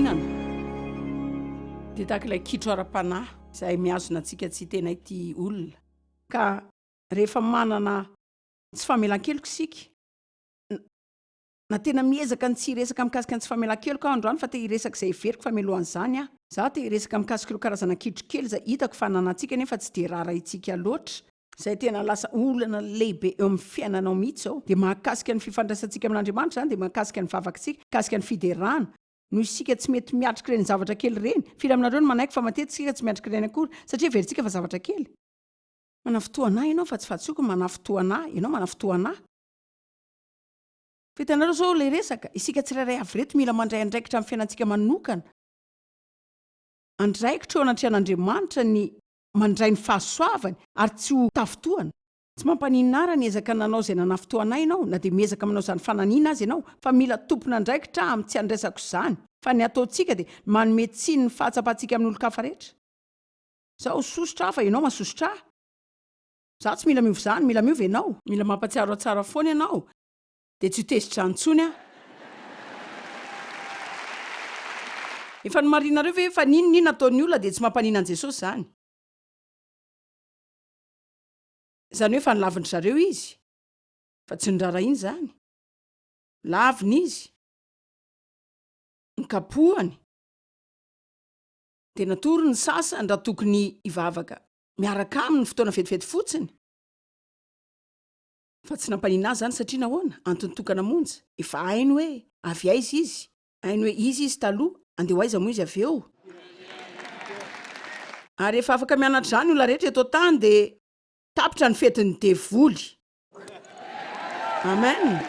fanafintohinana dia tahaka ilay kitro ara-panahy izay mihazona antsika tsy tena ity olona. Ka rehefa manana tsy famelan-keloka isika, na tena miezaka ny tsy hiresaka mikasika ny tsy famelan-keloka aho androany fa te hiresaka izay heveriko fa mialohan'izany aho. Izaho te hiresaka mikasika ireo karazana kitro kely izay hitako fa ananantsika nefa tsy dia raharahintsika loatra, izay tena lasa olana lehibe eo amin'ny fiainanao mihitsy izao, dia mahakasika ny fifandraisantsika amin'Andriamanitra izany, dia mahakasika ny vavakitsika, mikasika ny fiderana, noho isika tsy mety miatrika ireny zavatra kely ireny. Firy aminareo no manaiky fa matetika isika tsy miatrika ireny akory, satria heverintsika fa zavatra kely? Manafintohana ahy ianao fa tsy fahadisoako ny manafintohana ahy, ianao manafintohana ahy. Fa hitanareo izao ilay resaka, isika tsirairay avy ireto mila mandray andraikitra amin'ny fiainantsika manokana. Andraikitra eo anatrehan'Andriamanitra ny mandray ny fahasoavany ary tsy ho tafintohana. Tsy mampaninona ahy raha niezaka nanao izay nanafintohana ahy ianao, na dia miezaka manao izany fananiana aza ianao, fa mila tompon'andraikitra aho amin'ny tsy handraisako izany. Fa ny ataontsika dia manome tsiny ny fahatsapantsika amin'ny olon-kafa rehetra. Izaho sosotra aho fa ianao mahasosotra ahy. Izaho tsy mila miova izany, mila miova ianao. Mila mampahatsiaro ahy tsara foana ianao, dia tsy ho tezitra intsony aho. Efa nomarihinareo ve fa n'inon'inona ataon'ny olona dia tsy mampanina an'i Jesosy izany? Izany hoe efa nolavin-dry zareo izy, fa tsy noraharahiany izany. Laviny izy. Nokapohany. Dia natory ny sasany raha tokony hivavaka miaraka aminy fotoana vetivety fotsiny. Fa tsy nampanina azy izany satria nahoana? Antony tokana monja, efa hainy hoe avy aiza izy, hainy hoe iza izy taloha, andeha ho aiza moa izy avy eo. Ary rehefa afaka mianatra izany ny olona rehetra eto an-tany dia tapitra ny fetin'ny devoly. Amen.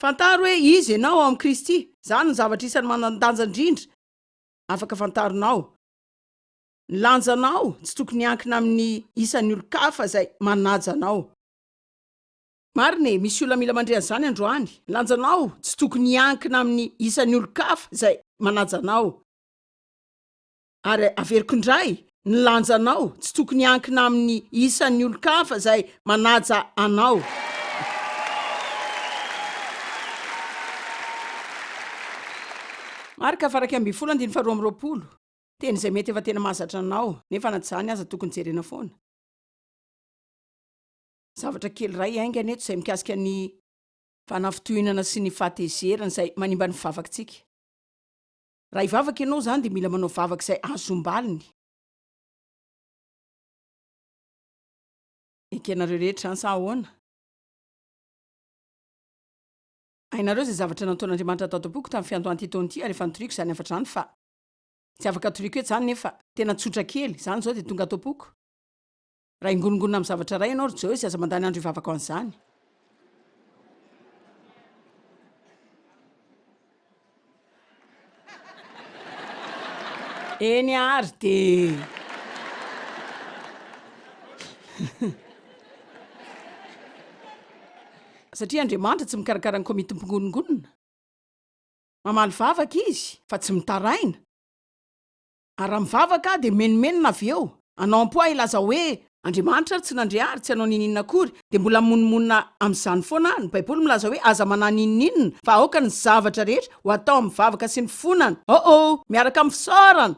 Fantaro hoe iza ianao ao amin'i Kristy. Izany no zavatra isan'ny manan-danja indrindra afaka fantarinao. Ny lanjanao tsy tokony hiankina amin'ny isan'ny olon-kafa izay manaja anao. Marina e, misy olona mila mandre an'izany androany. Ny lanjanao tsy tokony hiankina amin'ny isan'ny olon-kafa izay manaja anao. Ary averiko indray, ny lanjanao tsy tokony hiankina amin'ny isan'ny olon-kafa izay manaja anao. Marka faha 11 andininy faha 22, teny izay mety efa tena mahazatra anao, nefa na tsy izany aza tokony jerena foana. Zavatra kely iray haingana eto izay mikasika ny fanafintohinana sy ny fahatezerana izay manimba ny vavakitsika. Raha hivavaka ianao izany dia mila manao vavaka izay azom-baliny. Ekenareo rehetra izany sa ahoana? Hainareo izay zavatra nataon'Andriamanitra tato am-poko tamin'ny fiandohan'ity taona ity ary efa notoriko izany hafatra izany fa tsy afaka toriko eto izany nefa tena tsotra kely izany izao dia tonga ato am-poko. Raha hingonongonona amin'ny zavatra iray ianao ry Joyce, aza mandany andro hivavaka ho an'izany. Eny ary dia. Satria Andriamanitra tsy mikarakara ny komity mpingonongonona. Mamaly vavaka izy fa tsy mitaraina. Ary raha mivavaka aho dia mimenomenona avy eo. Hanao am-po aho hilaza hoe, Andriamanitra ary tsy nandre ahy ary tsy hanao n'inon'inona akory. Dia mbola mimonomonona amin'izany foana aho. Ny Baiboly milaza hoe aza manahy n'inon'inona, fa aoka ny zavatra rehetra ho atao amin'ny vavaka sy ny fonana. Oh-oh! Miaraka amin'ny fisaorana!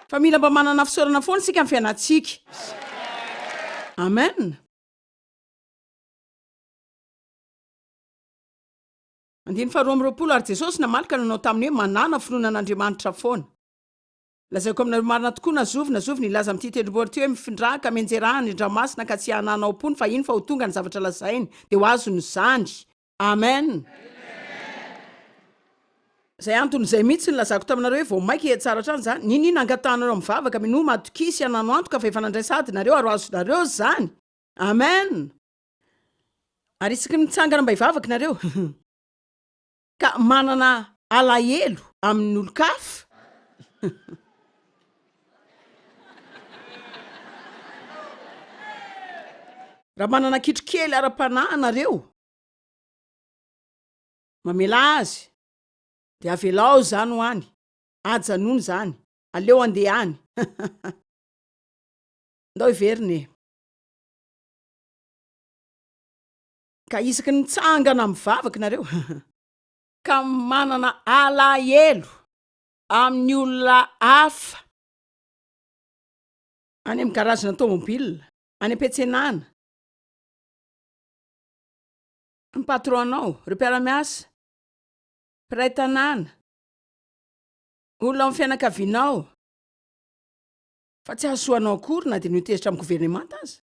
Fa mila mba manana fisaorana foana isika amin'ny fiainantsika. Amen! Andininy faharoa amby 20, Ary Jesosy namaly ka nanao taminy hoe, Manàna finoana an'Andriamanitra foana. Lazaiko aminareo marina tokoa, na zovy na zovy nilaza amin'ity tendrombohitra ity hoe, Mifindrà ka mianjerà any an-dranomasina ka tsy hanana ao am-pony fa hino fa ho tonga ny zavatra lazainy, dia ho azony izany. Amen. Izay antony izay mihitsy nilazako taminareo hoe vao mainka hihatsara hatrany izany. N'inon'inona angatahanareo amin'ny vavaka, minoa, matokia sy hanano antoka fa efa nandray sahady nareo ary ho azonareo izany. Amen. Ary isaky ny mitsangana mba hivavaka nareo ka manana alahelo amin'ny olon-kafa, raha manana kitro kely ara-panahy nareo, mamelà azy, dia avelao izany ho any, ajanony izany, aleo handeha any. Ndao hiverina e. Ka isaky ny mitsangana mivavaka nareo. Ka manana alahelo amin'ny olona hafa. Any amin'ny garage-na tomobile, any am-piantsenana. Ny patron-nao, ireo mpiara-miasa, mpiray tanàna, olona ao amin'ny fianakavianao. Fa tsy hahasoa anao akory na dia ny ho tezitra amin'ny governemanta aza.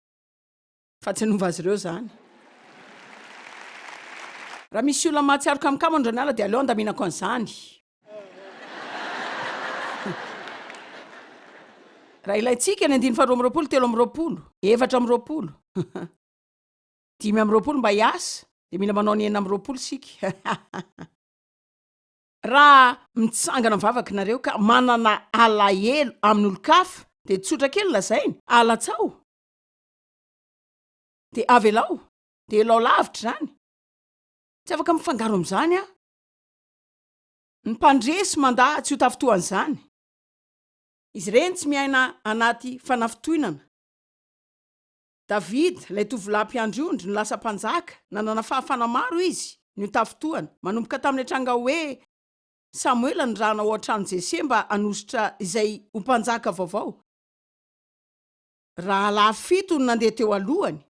Fa tsy hanova azy ireo izany. Raha misy olona mahatsiaro kamokamo androany alina dia aleo handaminako an'izany. Raha ilaintsika ny andininy faha 22, 23, 24, 25 mba hiasa dia mila manao ny 26 isika. Raha mitsangana mivavaka nareo ka manana alahelo amin'olon-kafa dia tsotra kely lazainy, alatsao. Dia avelao, dia elao lavitra izany. Tsy afaka mifangaro amin'izany aho. Ny mpandresy mandà tsy ho tafintohan'izany. Izy ireny tsy miaina anaty fanafintohinana. Davida, ilay tovolahy mpiandry ondry, no lasa mpanjaka. Nanana fahafana maro izy ny ho tafintohana. Manomboka tamin'ilay tranga hoe Samoela nirahana ao an-tranon'i Jese mba hanosotra izay ho mpanjaka vaovao. Rahalahy fito no nandeha teo alohany.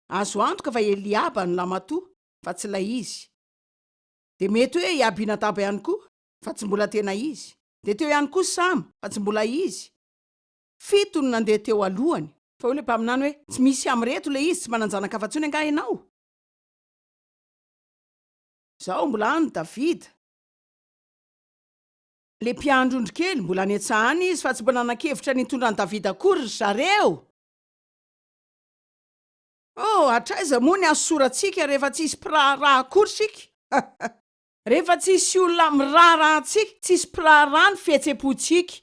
Azo antoka fa Eliaba no lahimatoa, fa tsy ilay izy. Dia mety hoe i Abinadaba ihany koa, fa tsy mbola tena izy. Dia teo ihany koa Sama, fa tsy mbola izy. Fito no nandeha teo alohany. Fa hoy ilay mpaminany hoe, Tsy misy amin'ireto ilay izy, tsy manan-janaka afa-tsony angaha ianao? Izao mbola any Davida. Ilay mpiandry ondry kely, mbola any an-tsaha any izy, fa tsy mbola nanan-kevitra ny hitondra an'i Davida akory ry zareo. Oh, hatraiza moa ny hasosorantsika rehefa tsy hisy mpiraharaha akory isika? Rehefa tsy hisy olona miraharaha antsika, tsy hisy mpiraharaha ny fihetseham-pontsika,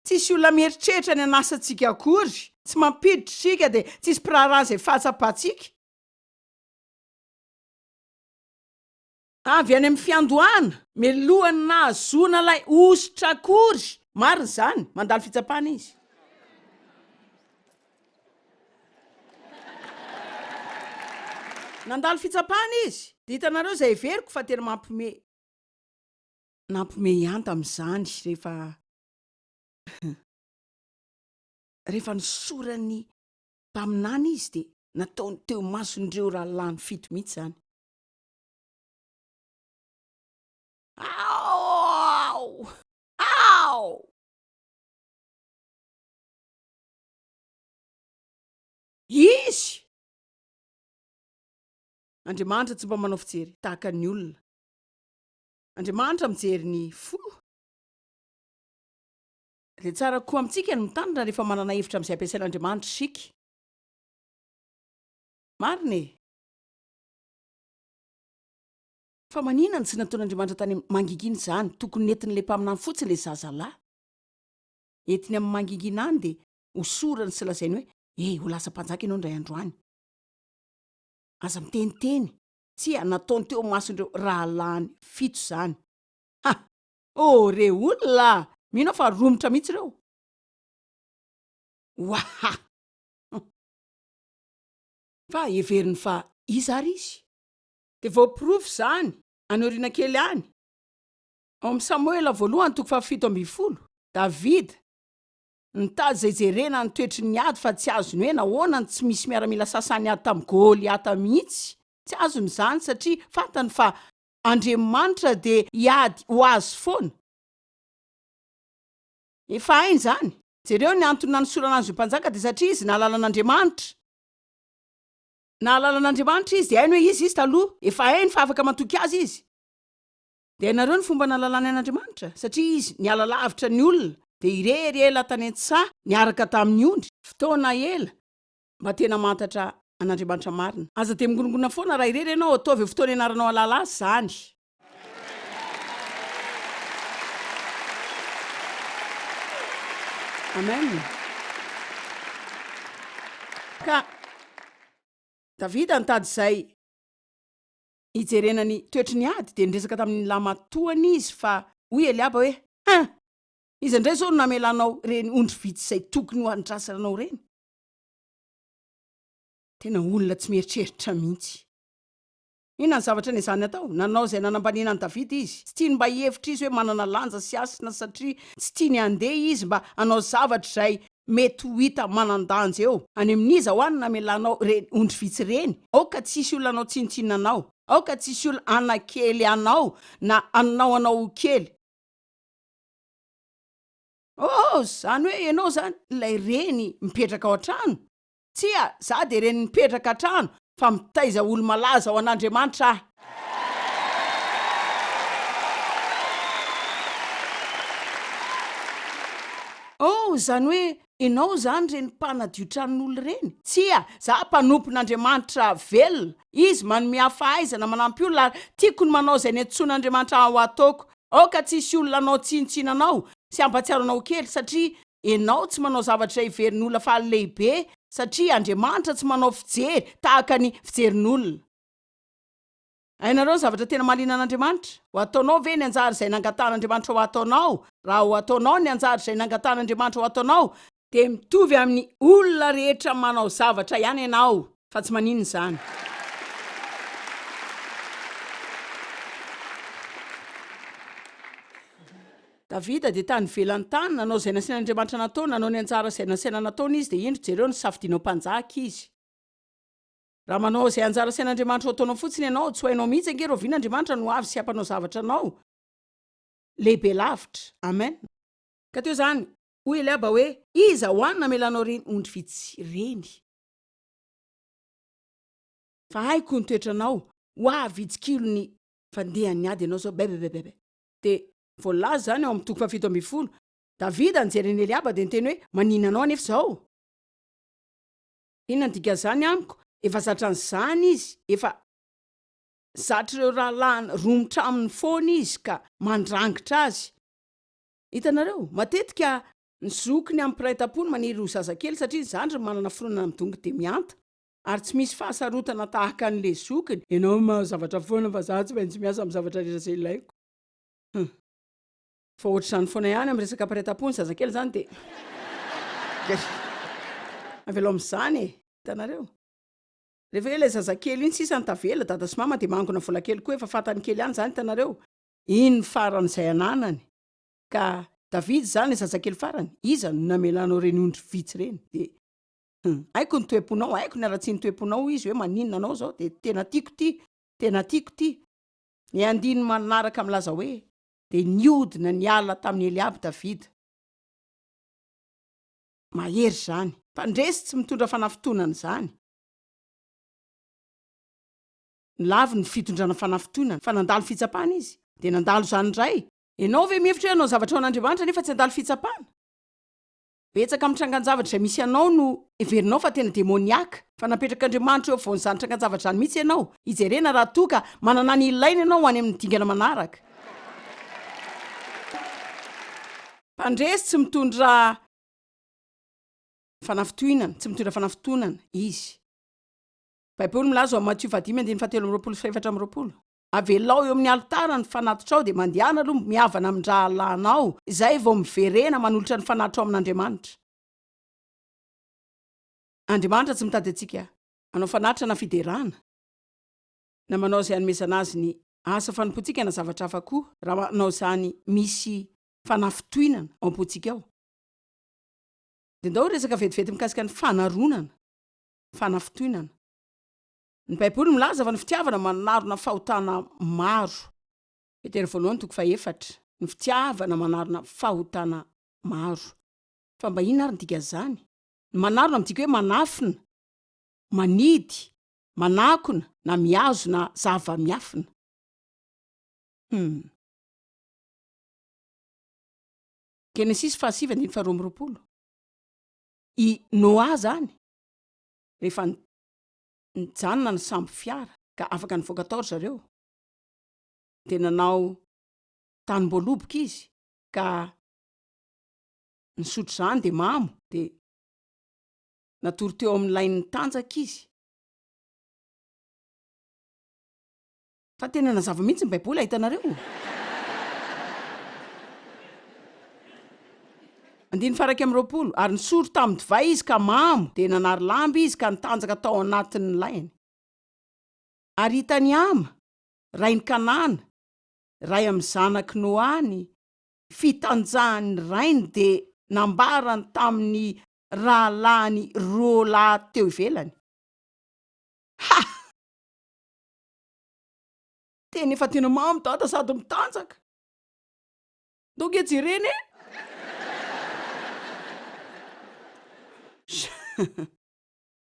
tsy hisy olona mieritreritra ny anasantsika akory, tsy mampiditra isika dia tsy hisy mpiraharaha izay fahatsapantsika. Avy any amin'ny fiandohana, mialohan'ny nahazoana ilay hosotra akory. Marina izany, mandalo fitsapana izy. Nandalo fitsapana izy, dia hitanareo izay heveriko fa tena mampime. Nampime ihany tamin'izany rehefa rehefa nosoran'ny mpaminany izy dia nataony teo imason'ireo rahalahiny fito mihitsy izany. Ao! Ao! Izy! Andriamanitra tsy mba manao fijery tahaka ny olona. Andriamanitra mijery ny fo. Dia tsara koa amintsika ny mitandrina rehefa manana hevitra amin'izay ampiasain'Andriamanitra isika. Marina e! Fa maninona no tsy nataon'Andriamanitra tany amin'ny mangingina izany? Tokony nentin'ilay mpaminany fotsiny ilay zazalahy. Entiny amin'ny mangingina any dia hosorany sy lazainy hoe, Eh, ho lasa mpanjaka ianao indray andro any. Aza miteniteny. Tsia, nataony teo imason'ireo rahalahiny fito izany. Ha! Oh, re olona a! Mino aho fa romotra mihitsy ireo. Waha! Fa heveriny fa iza ary izy? Dia voaporofo izany any aoriana kely any, ao amin'ny Samoela voalohany toko faha-17, Davida nitady izay hijerena ny toetry ny ady fa tsy azony hoe nahoana no tsy misy miaramila sasany niady tamin'i Goliata mihitsy. Tsy azony izany satria fantany fa Andriamanitra dia hiady ho azy foana. Efa hainy izany. Jereo ny antony nanosorana azy ho mpanjaka dia satria izy nahalala an'Andriamanitra. Nahalala an'Andriamanitra izy, dia hainy hoe iza izy taloha. Efa hainy fa afaka matoky azy izy. Dia hainareo ny fomba nahalalany an'Andriamanitra? Satria izy niala lavitra ny olona, dia irery ela tany an-tsaha niaraka tamin'ny ondry. Fotoana ela mba tena hamantatra an'Andriamanitra marina. Aza dia mingongona foana raha irery ianao, ataovy eo fotoana ianaranao hahalala azy izany. Amen. Ka Davida nitady izay hijerena ny toetry ny ady, dia niresaka tamin'ny lahimatoany izy fa hoy Eliaba hoe, Hein! Iza indray izao no namelanao ireny ondry vitsy izay tokony ho andrasanao ireny? Tena olona tsy mieritreritra mihitsy. Inona ny zavatra nezahany atao? Nanao izay nanambaniana an'i Davida izy. Tsy tiany mba hihevitra izy hoe manana lanja sy hasina satria tsy tiany handeha izy mba hanao zavatra izay mety ho hita manan-danja eo. Any amin'iza ho any no namelanao ireny ondry vitsy ireny? Aoka tsy hisy olona hanao tsinontsinona anao. Aoka tsy hisy olona hanakely anao na hanao anao ho kely. Oh, izany hoe ianao izany ilay reny mipetraka ao an-trano? Tsia, za dia reny mipetraka an-trano fa mitaiza olo-malaza ho an'Andriamanitra aho. Oh, izany hoe ianao izany ireny mpanadio tranon'olona ireny? Tsia, za mpanompon'Andriamanitra velona. Izy manome ahy fahaizana manampy olona ary tiako ny manao izay niantsoan'Andriamanitra ahy ho ataoko. Aoka tsy hisy olona hanao tsinontsinona anao sy hampahatsiaro anao ho kely, satria Ianao tsy manao zavatra izay heverin'olona fa lehibe satria Andriamanitra tsy manao fijery tahaka ny fijerin'olona. Hainareo ny zavatra tena mahaliana an'Andriamanitra? Ho ataonao ve ny anjara izay nangatahan'Andriamanitra ho ataonao? Raha ho ataonao ny anjara izay nangatahan'Andriamanitra ho ataonao, dia mitovy amin'ny olona rehetra manao zavatra ihany ianao fa tsy maninona izany. Davida dia tany ivelany tany, nanao izay nasain'Andriamanitra nataony, nanao ny anjara izay nasaina nataony izy, dia indro, jereo, nisafidiana ho mpanjaka izy. Raha manao izay anjara asain'Andriamanitra ho ataonao fotsiny ianao, tsy ho hainao mihitsy ange rahoviana Andriamanitra no ho avy sy hampanao zavatra anao lehibe lavitra. Amen. Ka teo izany, hoy Eliaba hoe, Iza ho any namelanao ireny ondry vitsy ireny? Fa haiko ny toetranao, ho avy hitsikilo ny fandehan'ny ady ianao izao, bebebebebe. Dia voalaza izany ao amin'ny toko fahafito ambin'ny folo, Davida nijery an'i Eliaba dia niteny hoe, Maninona anao anefa izao? Inona no dikan'izany amiko? Efa zatra an'izany izy, efa zatr'ireo rahalahiny romotra aminy foana izy ka mandrangitra azy. Hitanareo? Matetika ny zokiny amin'ny mpiray tampo no maniry ho zazakely satria ny zandriny manana fironana midongy dia mihanta. Ary tsy misy fahasarotana tahaka an'ilay zokiny. Ianao mahazo zavatra foana fa za tsy maintsy miasa amin'ny zavatra rehetra izay ilaiko. Hum. Fa ohatr'izany foana ihany amin'ny resaka mpiray-tampo ny zazakely izany dia avelao amin'izany e! Hitanareo? Rehefa hoe ilay zazakely iny sisa no tavela, dada sy mama dia mangona vola kely koa, efa fantany kely ihany izany, hitanareo? Iny ny farany izay ananany. Ka Davida izany ilay zazakely farany, iza no namelanao ireny ondry vitsy ireny? Dia hum, haiko ny toe-ponao, haiko ny haratsian'ny toe-ponao hoy izy hoe maninona anao izao, dia tena tiako ity, tena tiako ity. Ny andininy manaraka milaza hoe, Dia nihodina niala tamin'i Eliaby Davida. Mahery izany. Mpandresy tsy mitondra fanafintohinana izany. Nilaviny ny fitondrana fanafintohinana, fa nandalo fitsapana izy. Dia nandalo izany indray. Ianao ve mihevitra hoe hanao zavatra ho an'Andriamanitra nefa tsy handalo fitsapana? Betsaka amin'ny trangan-javatra izay misy anao no heverinao fa tena demoniaka, fa napetrak'Andriamanitra eo afovoan'izany trangan-javatra izany mihitsy ianao, hijerena raha toa ka manana ny ilaina ianao ho any amin'ny dingana manaraka. Mpandresy tsy mitondra fanafintohinana, tsy mitondra fanafintohinana izy. Baiboly milaza ao amin'ny Matio fahadimy andininy fahatelo amby roapolo sy fahefatra amby roapolo. Avelao eo amin'ny alitara ny fanatitrao dia mandehana aloha mihavana amin-drahalahinao izay vao miverena manolotra ny fanatitrao amin'Andriamanitra. Andriamanitra tsy mitady antsika hanao fanatitra na fiderana, na manao izay hanomezana Azy ny asa fanompoantsika na zavatra hafa koa, raha manao izany misy fanafintohinana ao am-pontsika ao. Dia ndao hiresaka vetivety mikasika ny fanaronana, fanafintohinana. Ny Baiboly milaza fa ny fitiavana manarona fahotana maro. Petera voalohany toko fahefatra, Ny fitiavana manarona fahotana maro. Fa mba inona ary ny dikan'izany? Ny manarona midika hoe manafina, manidy, manakona na mihazona zava-miafina. Hum. Genesisy fahasivy andininy faharoa amby roapolo. I Noa izany rehefa nijanona ny sambo fiara ka afaka nivoaka tao ry zareo dia nanao tanim-boaloboka izy ka nisotro izany dia mamo dia natory teo amin'ny lain'ny tanjaka izy. Fa tena nazava mihitsy ny baiboly ahitanareo. Andininy faha-21, Ary nisoro tamin'ny divay izy ka mamo, dia nanary lamba izy ka nitanjaka tao anatin'ny lainy. Ary hitan'i Hama, rain'i Kanana, iray amin'ny zanak'i Noa ny fitanjahan'ny rainy dia nambarany tamin'ny rahalahiny roalahy teo ivelany. Ha! Tena efa tena mamo dada sady mitanjaka. Ndao nge jerena e!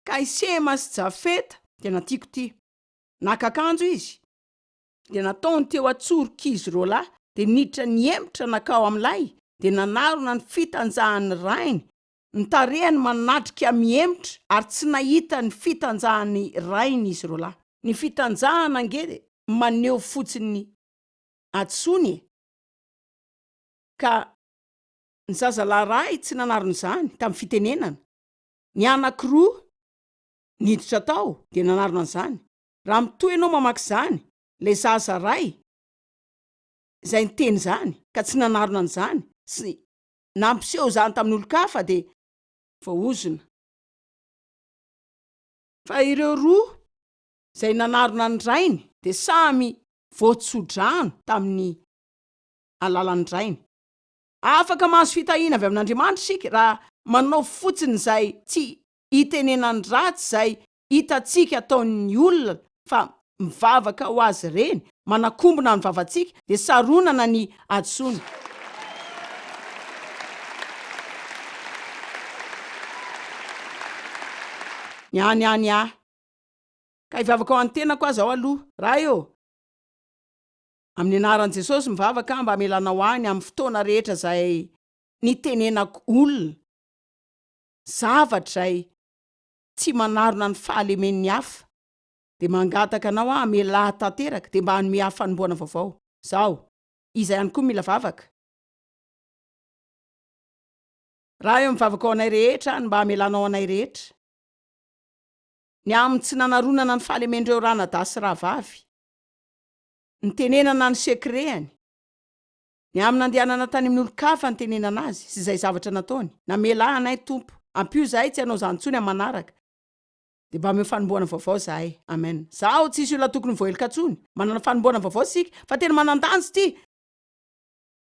Ka i Sema sy Jafeta, tena tiako ity. Naka akanjo izy, dia nataony teo an-tsorok'izy roalahy, dia niditra nihemotra nankao amin'ilay, dia nanarona ny fitanjahan'ny rainy, ny tarehiny manatrika mihemotra, ary tsy nahita ny fitanjahan'ny rainy izy roalahy. Ny fitanjahana ange maneho fotsiny ny hadisoany e! Ka ny zazalahy iray tsy nanarona izany tamin'ny fitenenana, ny anankiroa niditra tao dia nanarona an'izany. Raha mitohy ianao mamaky izany, ilay zaza iray izay niteny izany ka tsy nanarona an'izany sy nampiseho izany tamin'ny olon-kafa dia voaozona. Fa ireo roa izay nanarona ny rainy dia samy voatsodrano tamin'ny alalan'ny rainy. Afaka mahazo fitahiana avy amin'Andriamanitra isika raha manao fotsiny izay tsy itenenany ratsy izay hitantsika ataon'ny olona fa mivavaka ho azy ireny, manakombona ny vavantsika dia saronana ny hadisoana. Ny ahy ny ahy ny ahy. Ka hivavaka ho an'ny tenako aho zao aloha. Ray ô! Amin'ny anaran'i Jesosy mivavaka aho mba hamelanao ahy ny amin'ny fotoana rehetra izay nitenenako olona zavatra izay tsy manarona ny fahalemen'ny hafa dia mangataka anao aho hamela ahy tanteraka dia mba hanome ahy fanombohana vaovao. Izaho, iza ihany koa mila vavaka? Ray ô mivavaka ho anay rehetra aho ny mba hamelanao anay rehetra ny amin'ny tsy nanaronana ny fahalemen'ireo ranadahy sy rahavavy. Nitenenana ny secret-ny. Ny amin'ny nandehanana tany amin'ny olon-kafa nitenenana azy sy izay zavatra nataony. Namela ahy anay Tompo. Ampio izahay tsy hanao izany intsony amin'ny manaraka. Dia mba omeo fanombohana vaovao izahay. Amen. Zaho tsisy olona tokony ho voaheloka intsony. Manana fanombohana vaovao isika. Fa tena manan-danja ity.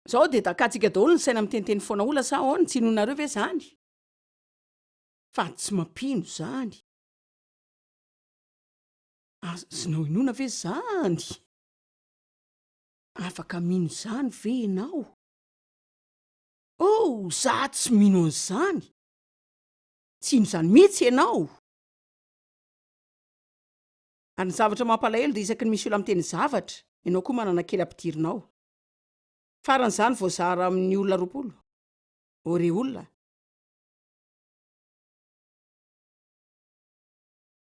Zao dia dakantsika daholo ny saina miteniteny foana olona sa ahoana? Tsy inoanareo ve izany? Fa tsy mampino izany. Azonao inoana ve izany? Afaka mino izany ve ianao? Oh, za tsy mino an'izany! Tsy hino izany mihitsy ianao! Ary ny zavatra mampalahelo dia isaky ny misy olona miteny zavatra, ianao koa manana kely ampidirina ao. Farany izany voazara amin'ny olona 20. Oh rey olona!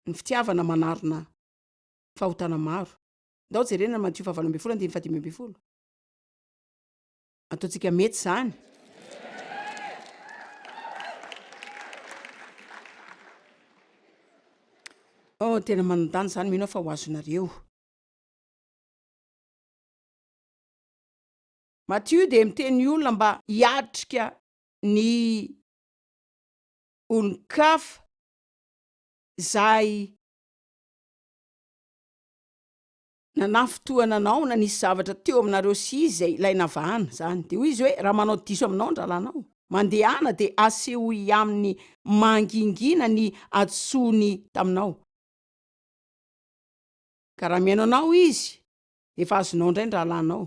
Ny fitiavana manarona fahotana maro. Ndao jerena ny Matio faha 18 andininy faha 15. Ataontsika mety izany. Oh, tena manondany izany, mino aho fa ho azonareo. Matio dia miteny olona mba hiatrika ny olon-kafa izay nanafintohana anao na nisy zavatra teo aminareo sy izy izay ilaina vahana izany. Dia hoy izy hoe, raha manao diso aminao ny rahalahinao, mandehana dia asehoy aminy mangingina ny hadisoany taminao. Ka raha mihaino anao izy, dia efa azonao indray ny rahalahinao.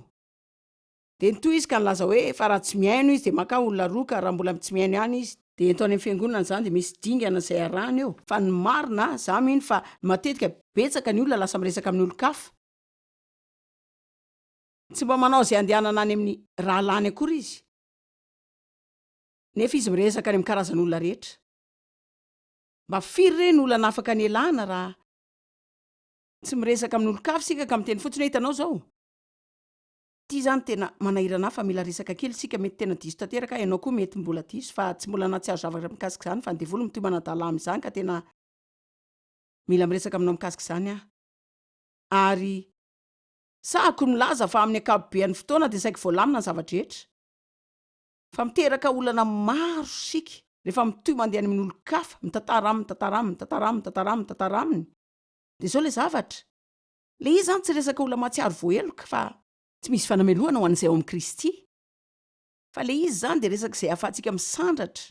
Dia nitohy izy ka nilaza hoe, fa raha tsy mihaino izy dia makà olona roa ka raha mbola tsy mihaino ihany izy, dia ento any amin'ny fiangonana izany dia misy dingana izay arahana eo, fa ny marina za mino fa matetika betsaka ny olona lasa miresaka amin'ny olon-kafa, tsy mba manao izay andehanana any amin'ny rahalahiny akory izy, nefa izy miresaka any amin'ny karazan'olona rehetra. Mba firy re ny olana afaka nialana raha tsy miresaka amin'olon-kafa isika ka miteny fotsiny hoe hitanao izao? Ity zany tena manahirana ahy fa mila resaka kely isika mety tena diso tanteraka aho ianao koa mety mbola diso fa tsy mbola nahatsiaro zavatra mikasika izany fa ny devoly mitohy manadala ahy amin'izany ka tena mila miresaka aminao mikasika izany aho ary sahako ny milaza fa amin'ny ankapobean'ny fotoana dia saiky voalamina ny zava-drehetra fa miteraka olana maro isika rehefa mitohy mandeha any amin'ny olon-kafa mitantara aminy mitantara aminy mitantara aminy mitantara aminy mitantara aminy dia izao ilay zavatra. Ilay izy izany tsy resaka olona mahatsiaro voaheloka fa tsy misy fanamelohana ho an'izay ao amin'i Kristy. Fa ilay izy izany dia resaka izay ahafahantsika misandratra,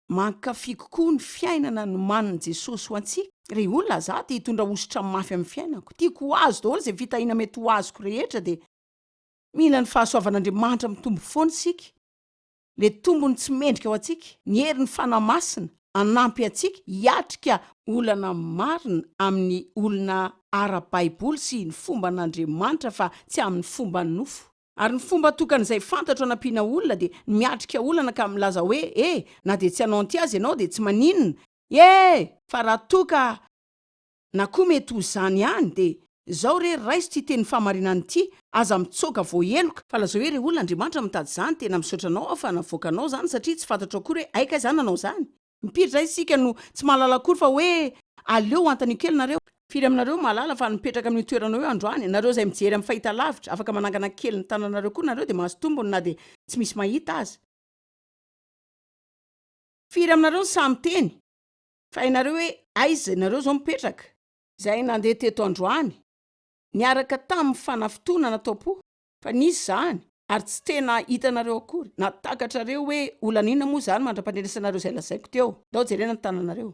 mankafy kokoa ny fiainana nomanin'i Jesosy ho antsika. Ry olona, za te hitondra hosotra mafy amin'ny fiainako. Tiako ho azo daholo izay fitahiana mety ho azoko rehetra dia mila ny fahasoavan'Andriamanitra mitombo foana isika. Ilay tombony tsy mendrika ho antsika, ny herin'ny Fanahy Masina hanampy antsika hiatrika olana marina amin'ny olona ara-baiboly sy ny fomban'Andriamanitra fa tsy amin'ny fomban'ny nofo. Ary ny fomba tokana izay fantatro hanampiana olona dia ny miatrika olana ka milaza hoe e, na dia tsy hanao an'ity aza ianao dia tsy maninona e! Fa raha toa ka na koa mety ho izany ihany dia izao re raiso ity teny fahamarinana ity, aza mitsoaka voaheloka, fa lazao hoe ry olona Andriamanitra mitady izany, tena misaotra anao aho fa navoakanao izany satria tsy fantatro akory hoe hay kay za nanao izany. Impiry izay isika no tsy mahalala akory fa hoe aleo antanio kely nareo. Firy aminareo mahalala fa nipetraka amin'io toerana io androany? Nareo izay mijery amin'ny fahitalavitra, afaka manangana kely ny tananareo koa nareo dia mahazo tombony na dia tsy misy mahita aza. Firy aminareo no sahy miteny fa hainareo hoe aiza ianareo izao mipetraka? Izay nandeha teto androany, niaraka tamin'ny fanafintohina nataom-po, fa nisy izany, ary tsy tena hitanareo akory, na takatrareo hoe olana inona moa izany mandra-pandrenesanareo izay lazaiko teo. Ndao jerena ny tananareo.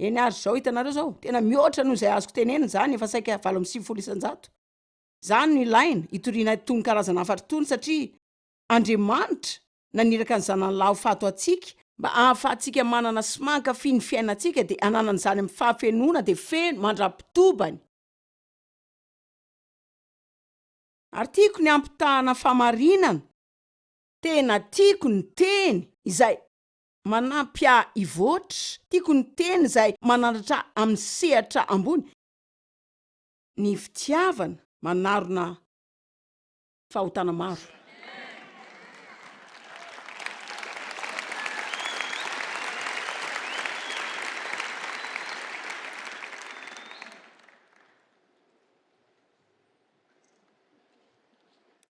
Eny ary izao, hitanareo izao, tena mihoatra noho izay azoko tenenina izany, efa saika 98%. Izany no ilaina, hitoriana itony karazana hafatra itony, satria Andriamanitra naniraka ny Zanany lahy ho faty ho antsika, mba hahafahantsika manana sy mankafy ny fiainantsika, dia hananana izany amin'ny fahafenoana dia feno mandra-pitobany. Ary tiako ny hampitahana fahamarinana. Tena tiako ny teny izay manampy ahy hivoatra. Tiako ny teny izay manandratra ahy amin'ny sehatra ambony. Ny fitiavana manarona fahotana maro.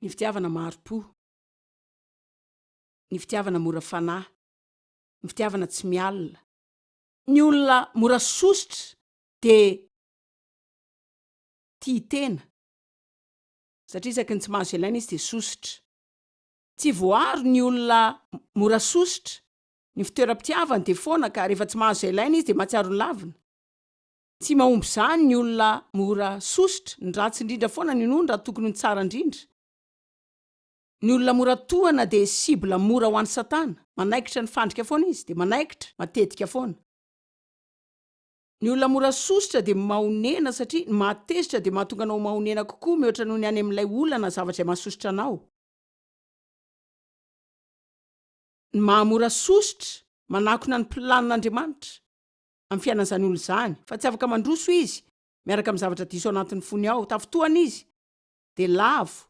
Ny fitiavana mahari-po, ny fitiavana mora fanahy, ny fitiavana tsy mialona. Ny olona mora sosotra dia tia tena, satria isaky ny tsy mahazo ilaina izy dia sosotra. Tsy voaro ny olona mora sosotra, ny fitoeram-pitiavany dia foana ka rehefa tsy mahazo izay ilaina izy dia mahatsiaro ny lavina. Tsy mahomby izany ny olona mora sosotra, ny ratsy indrindra foana no inoany raha tokony ho ny tsara indrindra. Ny olona mora tohana dia cible mora ho an'i satana, manaikitra ny fandrika foana izy, dia manaikitra matetika foana. Ny olona mora sosotra dia mahonena satria ny mahatezitra dia mahatonga anao ho mahonena kokoa mihoatra noho ny any amin'ilay olona na zavatra izay mahasosotra anao. Ny maha-mora sosotra, manakona ny planin'Andriamanitra. amin'ny fiainan'izany olona izany, fa tsy afaka mandroso izy miaraka amin'ny zavatra diso anatin'ny fony ao, tafintohana izy dia lavo.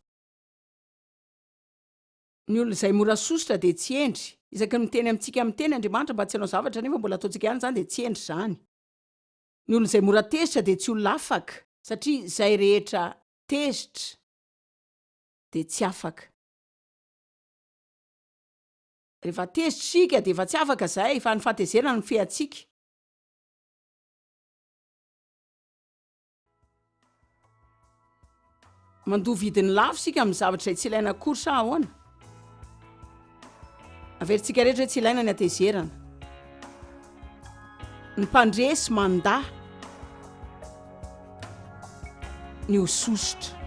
Ny olona izay mora sosotra dia tsy hendry, isaky ny miteny amintsika amin'ny teny Andriamanitra mba tsy hanao zavatra nefa mbola ataontsika ihany izany dia tsy hendry izany. Ny olona izay mora tezitra dia tsy olona afaka, satria izay rehetra tezitra dia tsy afaka. Rehefa tezitra isika dia efa tsy afaka izay fa ny fahatezerana no mifehy antsika. Mandoa vidiny lafo isika amin'ny zavatra izay tsy ilaina akory sa ahoana? Averintsika rehetra hoe tsy ilaina ny hatezerana. Ny mpandresy mandà ny ho sosotra.